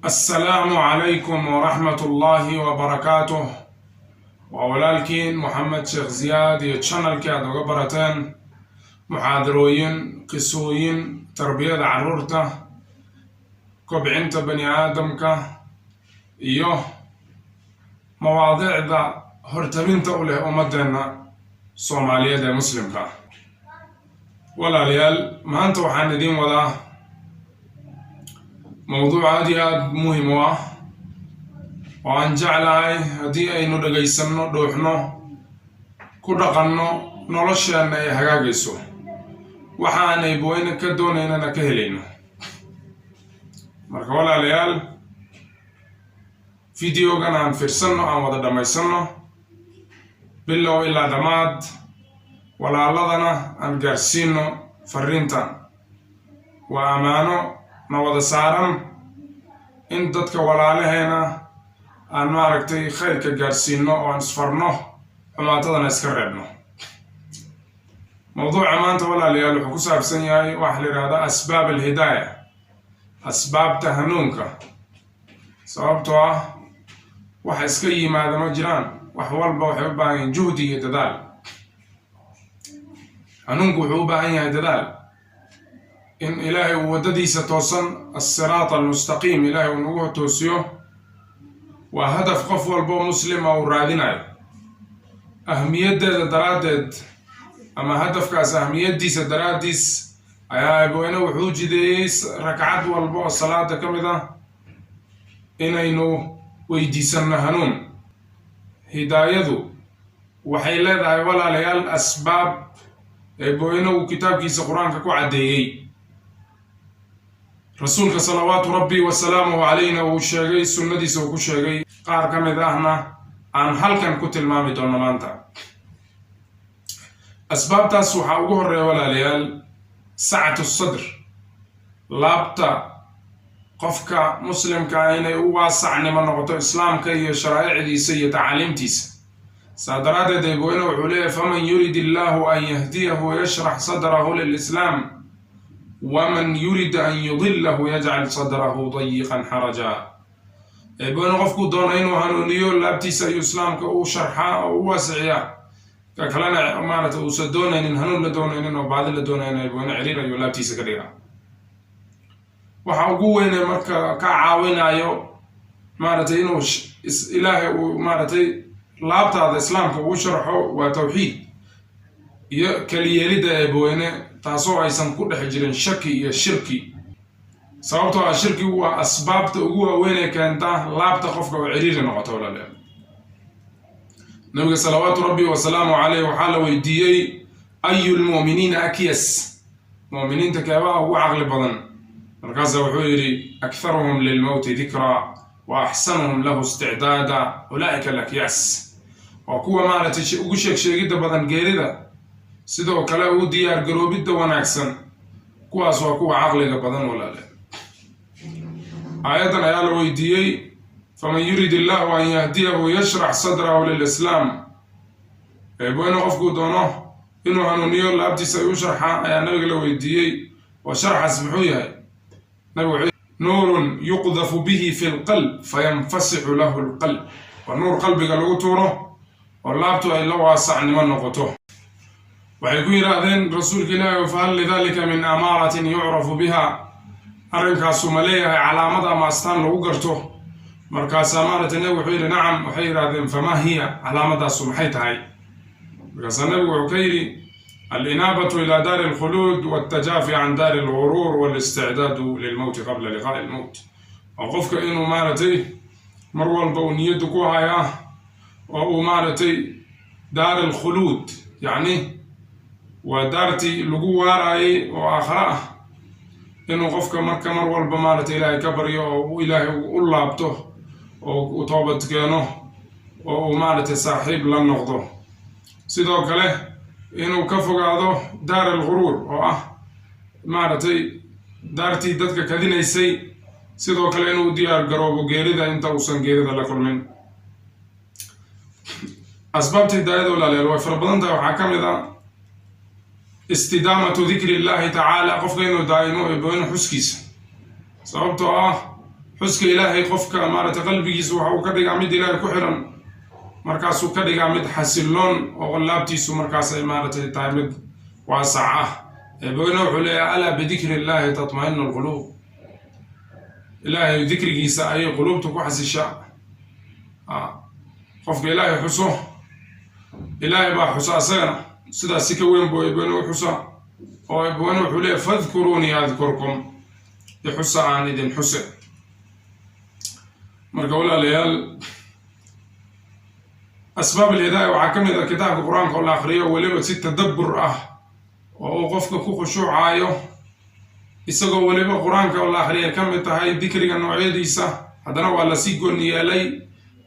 Assalaamu calaykum waraxmat ullaahi wabarakaatuh. Waa walaalkiin Moxamed Sheekh Ziyaad iyo channelkii aad uga barateen muxaadarooyin, qisooyin, tarbiyada carruurta, kobcinta bani aadamka iyo mawaadiicda hortaminta u leh ummadeenna Soomaaliyeed ee Muslimka ah. Walaalayaal, maanta waxaan idiin wadaa mowduuc aad iyo aad muhim u ah oo aan jeclahay haddii aynu dhegaysanno, dhuuxno, ku dhaqanno, nolosheenna ay hagaagayso, waxaanay bweyne ka doonaynana ka helayno. Marka walaalayaal, videogan aan fiirsanno, aan wada dhammaysanno bilow ilaa dhammaad, walaaladana aan gaarsiino fariintan. Waa ammaano na wada saaran in dadka walaalaheena aan maaragtay khayrka gaarsiino oo aan isfarno, xumaatadana iska reebno. Mawduuca maanta, walaalayaal, wuxuu ku saabsan yahay waxa la yidhahdaa asbaab alhidaaya, asbaabta hanuunka. Sababtoo ah waxa iska yimaada ma jiraan, wax walba waxay u baahan yihiin juhdi iyo dadaal. Hanuunku wuxuu u baahan yahay dadaal, in Ilaahay uu waddadiisa toosan, assiraat almustaqiim, Ilaahay uu nagu toosiyo. Waa hadaf qof walbo muslima uu raadinayo. Ahmiyaddeeda daraaddeed ama hadafkaas ahmiyaddiisa daraaddiis ayaa Eebweyne wuxuu jideeyey rakcad walba oo salaada ka mid ah inaynu weydiisanno hanuun. Hidaayadu waxay leedahay, walaalayaal, asbaab Eebweyne uu kitaabkiisa Qur-aanka ku caddeeyey, Rasuulka salawaatu Rabbi wasalaamuhu calayna uu sheegay, sunnadiisa uu ku sheegay, qaar ka mid ahna aan halkan ku tilmaami doono maanta. Asbaabtaas waxaa ugu horreeya, walaalayaal, sacatu sadr, laabta qofka Muslimka inay u waasacnimo noqoto Islaamka iyo sharaa'icdiisa iyo tacaaliimtiisa. Saa daraaddeed Eebweyne wuxuu leeyahy: "Faman yurid illaahu an yahdiyahu yashrax sadrahu lilislaam, waman yurid an yudilahu yajcal sadrahu dayiqan xaraja." Eebweyne qofkuu doono inuu hanuuniyo, laabtiisa ayuu Islaamka u sharxaa oo u waasiciyaa. Ka kalena maarata uusan doonaynin, hanuun la doonaynin oo baadi la doonaynin, Eebweyne ciriir ayuu laabtiisa ka dhigaa. Waxa ugu weyne marka ka caawinayo maaragtay inuu Ilaahay uu maaragtay laabtaada Islaamka ugu sharxo waa tawxiid iyo keliyeelidda Eebweyne, taasoo aysan ku dhex jirin shaki iyo shirki. Sababtoo ah shirkigu waa asbaabta ugu waaweyn ee keenta laabta qofka oo ciriiri noqoto. Walaalayaal, Nabiga salawaatu Rabbi wasalaamu caleyh waxaa la weydiiyey: "Ayu lmu'miniina akyas?" Mu'miniinta keebaha ugu caqli badan? Markaasa wuxuu yidhi: "Akharuhum lilmowti dikraa wa axsanuhum lahu isticdaada, ulaa'ika alakyas." Waa kuwa maaragtay ugu sheeg sheegidda badan geerida, sidoo kale ugu diyaar garoobidda wanaagsan, kuwaas waa kuwa caqliga badan. Walaale, aayaddan ayaa la weydiiyey: "Faman yurid illahu an yahdiyahu yashrax sadrahu lilislaam." Eebweyne qofkuu doono inuu hanuuniyo, laabtiisa ay u sharxaa, ayaa Nabiga la weydiiyey. Oo sharxaas muxuu yahay? Nabigu wuxuu: "Nuurun yuqdafu bihi fi lqalb fayanfasixu lahu lqalb." Waa nuur qalbiga lagu tuuro oo laabtu ay la waasacnimo noqoto. Waxay ku yidhaahdeen Rasuulka Ilaahi: "Fahal lidalika min amaaratin yucrafu biha?" Arrinkaasu ma leeyahay calaamad ama astaan lagu garto? Markaasaa maaragtay Nabigu wuxuu yidhi: "Nacam." Waxay yidhahdeen: "Famaa hiya?" Calaamadaasu maxay tahay? Markaasaa Nabigu wuxuu ka yidhi: "Alinaabatu ila daari alkhuluud, waltajaafi can daari alguruur, walisticdaadu lilmowti qabla liqaa'i almowt." Oo qofka inuu maaragtay mar walba uu niyaddu ku hayaa oo uu maaragtay daar alkhuluud, yacni waa daartii lagu waaraayay oo aakhare ah, inuu qofka marka mar walba maaragtay Ilaahay ka baryo oo uu Ilaahay u laabto oo uu toobad keeno oo uu maaragtay saaxiib la noqdo. Sidoo kale inuu ka fogaado daar alguruur, oo ah maaragtay daartii dadka kadinaysay. Sidoo kale inuu diyaar garoobo geerida inta uusan geerida la kulmin. Asbaabta hidaayada, walaalayaal, way fara badan tahay. Waxaa ka mid ah istidaamatu dikri illahi tacaala, qofka inuu daa'imo Eebooyin xuskiisa. Sababtoo ah Xuska Ilaahay qofka maaragtay qalbigiisa waxa uu ka dhigaa mid Ilaahay ku xiran, markaasuu ka dhigaa mid xasiloon oo laabtiisu markaas ay maaragtay tahay mid waasac ah. Eebaweyne wuxuu leeyahay: "Alaa bidikri Illaahi tatma'inu alquluub." Ilaahay dikrigiisa ayay quluubta ku xasishaa. Qofka Ilaahay xuso, Ilaahay baa xusa asagana, sidaas si ka weyn buu Eebaweyne u xusaa, oo Eebaweyne wuxuu leeyahay: "Fadkuruunii adkurkum," ixusa aan idin xuse. Marka walaalayaal, asbaab alhidaaya waxaa ka mid ah kitaabka Qur-aanka oo la akriyo, weliba si tadabbur ah oo uu qofka ku khushuucaayo, isagoo weliba Qur-aanka oo la akriya ka mid tahay dikriga noocyadiisa. Haddana waa lasii gooni yeelay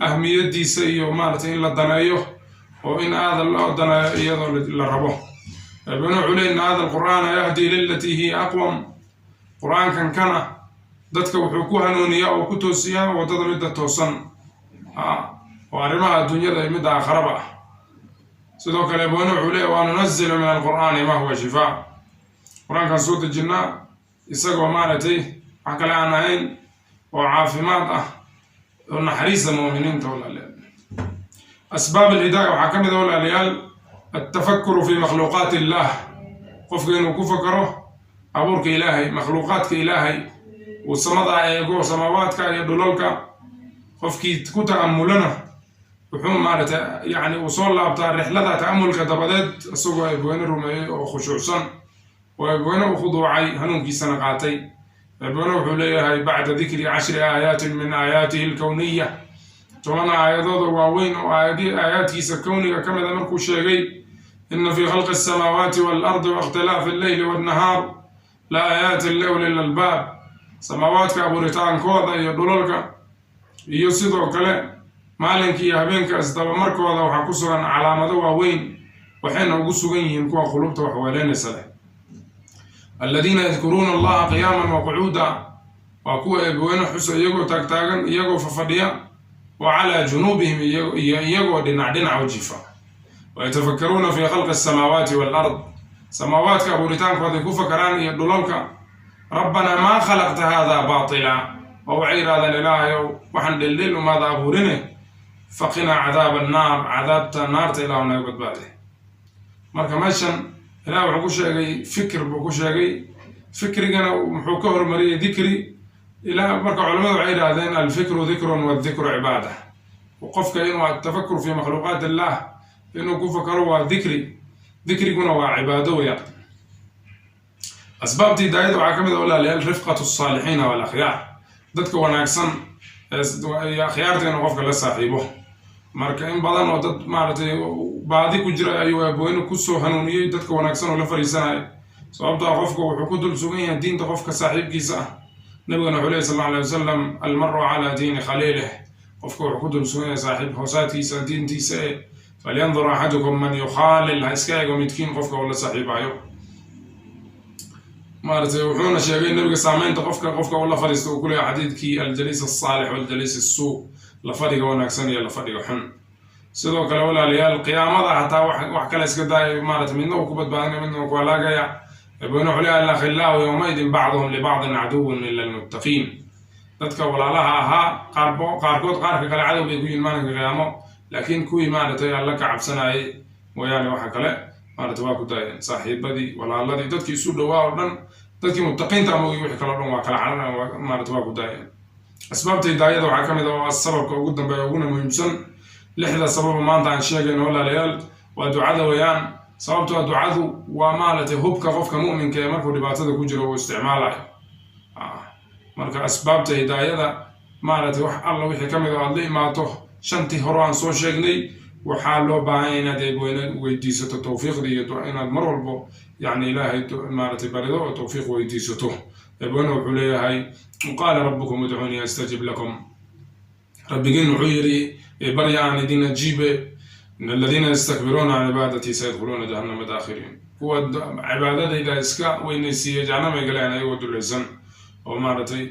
ahmiyadiisa iyo maaragtay in la daneeyo oo in aada loo daneeyo iyadoo la rabo. Eebana wuxuu leey: "Inna hada alqur'aana yahdii lilatii hiya aqwam." Qur-aankan kana dadka wuxuu ku hanuuniyaa oo ku toosiyaa waddada midda toosan oo arrimaha adduunyada iyo midda aakharaba ah. Sidoo kale Eebana wuxuu leeya: "Wa nunazilu min alqur'aani ma huwa shifaa." Qur-aankaan soo dejinnaa isagoo maaragtay wax kale aan ahayn oo caafimaad ah oo naxariista mu'miniinta. Walaalayaal, asbaab alhidaaya waxaa ka mid ah, walaalayaal, altafakuru fi makhluuqaat Illah, qofka inuu ku fakaro abuurka Ilaahay, makhluuqaadka Ilaahay, uu samadaa eego, samaawaadka iyo dhulalka. Qofkii ku ta'amulana wuxuu maaragtay yani uu soo laabtaa rixlada ta'amulka dabadeed isagoo Eebweyne rumeeyey oo khushuucsan oo Eebweyne u khuduucay, hanuunkiisana qaatay. Eebweyne wuxuu leeyahay bacda dikri 10 aayaatin min aayaatihi alkowniya, 10 aayadooda waaweyn oo aayaadkiisa kowniga ka mida markuu sheegay: "Ina fii khalqi alsamaawaati waalardi waاkhtilaafi alleyli wannahaar la aayaatin liuli lalbaab." Samaawaadka abuuritaankooda iyo dhulalka iyo sidoo kale maalinka iyo habeenka isdabamarkooda waxaa ku sugan calaamado waaweyn, waxayna ugu sugan yihiin kuwa qulubta wax weeleynaysa leh. "Aladiina yadkuruuna Allaha qiyaaman wa qucuuda," waa kuwa Eebweyne xusa iyagoo taagtaagan, iyagoo fafadhiya, wa calaa junuubihim, iyo iyagoo dhinac dhinac u jifa. "Wayatafakkaruuna fii khalqi asamaawaati waalard," samaawaadka abuuritaankooday ku fakaraan iyo dhulalka. "Rabbanaa maa khalaqta hada baatila," oo waxay yidhahdeen: "Ilaahayow, waxaan dhildhil umaada abuurine, faqinaa cadaaba annaar," cadaabta naarta Ilaahu naga badbaade. Marka meeshan Ilaah wuxuu ku sheegay fikir buu ku sheegay, fikrigana muxuu ka hormariyey dikri ilaa. Marka culamadu waxay yidhahdeen: "Alfikru dikrun waaldikru cibaada." Qofka inuu atafakur fi makhluuqaat Illah inuu ku fakaro waa dikri, dikriguna waa cibaado weeyaan. Asbaabta hidaayada waxaa ka mid ah, walaalayaal, rifqatu alsaalixiina walakhyaar, dadka wanaagsan iyo akhyaarta inuu qofka la saaxiibo. Marka in badan oo dad maaragtay baadi ku jira ayuu Eebweyne kusoo hanuuniyey dadka wanaagsan oo la fariisanaya, sababtaa qofka wuxuu ku dul sugan yahay diinta qofka saaxiibkiisa ah. Nabigana wuxuu lehy sal alla alay wasalam: "Almaru calaa diini khaliilih." Qofka wuxuu ku dul sugan yahay saaxiib hoosaadkiisa diintiisa e. "Falyandur axadukum man yukhaalil," ha iska ego midkiin qofka uu la saaxiibayo. Maaragtay wuxuuna sheegay nabiga saameynta qofka uu la fadhiista uu ku leeyahay xadiidkii "aljaliis alsaalix waljaliis assuu," la fadhiga wanaagsan iyo la fadhiga xun. Sidoo kale walaalayaal, qiyaamada hataa wax kale iska daaya, maarata midna uu ku badbaadinaya, midna uu ku halaagaya. Eebweyne wuxuu leeyahay: "Alakhillaau yowmaidin bacduhum libacdin caduwun ila almuttaqiin." Dadka walaalaha ahaa qaarkood qaarka kale cadow bay ku yihin maalinka qiyaamo, laakiin kuwii maaragtay Alla ka cabsanayay mooyaane, waxa kale maarata waa ku daayeen. Saaxiibadii, walaaladii, dadkii isu dhowaa oo dhan, dadkii muttaqiinta ama wixii kale o dhan waa kala cararaan, maarata waa ku daayeen. Asbaabta hidaayada waxaa ka mid ah, oo sababka ugu dambeeya uguna muhiimsan lixda sababa maanta aan sheegayno, walaalayaal, waa ducada weeyaan. Sababtoo ducadu waa maaragtay hubka qofka mu'minka ee markuu dhibaatada ku jiro uu isticmaalayo. Marka asbaabta hidaayada maaragtay wax alla wixii ka mid oo aad la imaato shantii hore aan soo sheegnay, waxaa loo baahan yahay inaad Eebweyne weydiisato tawfiiqda iyo inaad mar walbo yani Ilaahay maaragtay barido oo tawfiiq weydiisato. Eebweyne wuxuu leeyahay: "Qaala rabbukum udcuunii astajib lakum." Rabbigiin wuxuu yidhi: "Barya aan idin ajiibe." "In aladiina yastakbiruuna can cibaadatii sayadkhuluuna jahannama daakhiriin." Kuwa cibaadadayda iska weynaysiiya jahannamay galeen ayagoo dulaysan oo maaragtay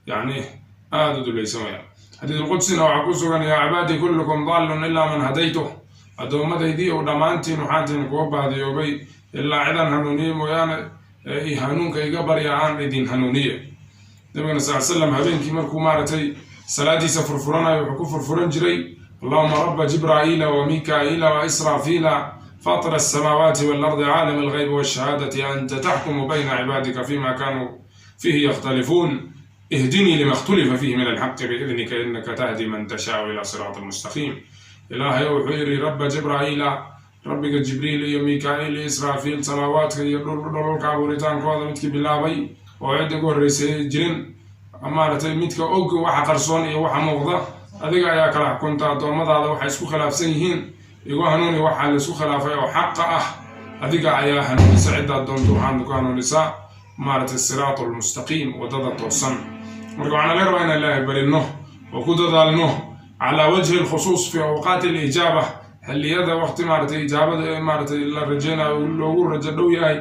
yani aada u dulaysan wayaan. Xadiidulqudsina waxaa ku sugan: "Yaa cibaadii, kullukum daalun ilaa man hadaytuh." Addoomadaydii oo dhammaantiin waxaatiin kuwa baadiyoobay ilaa cidaan hanuuniye mooyaane, hanuunka iga barya aan idin hanuuniye. Nabigana sal slam habeenkii markuu maaragtay salaadiisa furfuranayo, wuxuu ku furfuran jiray: "Allahuma raba Jibraa'iila wa Mikaa'ila wa Israafiila, fatir alsamaawaati waalardi, caalim alghaybi walshahaadati, anta taxkumu bayna cibaadika fima kanuu fiihi yakhtalifuun, ihdinii lima ikhtulifa fiihi min alxaqi biidnika, inaka tahdi man tashaau ila siraati mustaqiim." Ilaahay wuxuu yidhi: Rabba Jibraa'iila, Rabbiga Jibriil iyo Mikaa'il iyo Israafiil, samaawaadka iyo dhulalka abuuritaankooda midkii bilaabay oo cidda ugu horreysay jirin, maaragtay, midka og waxa qarsoon iyo waxa muuqda, adiga ayaa kala xukunta addoommadaada waxay isku khilaafsan yihiin. Igu hanuuni waxaa la isku khilaafay oo xaqa ah. Adiga ayaa hanuunisa ciddaad doonto, waxaadna ku hanuunisaa, maaragtay, siraat almustaqiim, waddada toosan. Marka waxaana laga rabaa inaan Ilaahay barino oo ku dadaalno, calaa wajhi alkhusuus fi awqaati alijaaba, xilliyada waqti, maaragtay, ijaabada, maaragtay, la rajaynayo, loogu rajo dhow yahay,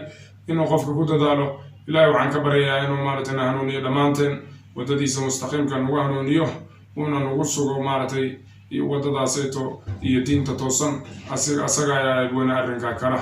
inuu qofka ku dadaalo. Ilahay waxaan ka baryayaa inuu, maaragtay, na hanuuniyo dhammaanteen, waddadiisa mustaqiimka nagu hanuuniyo, uuna nagu sugo, maaragtay, waddadaasayto iyo diinta toosan. Asaga ayaa weyne arrinkaa kara.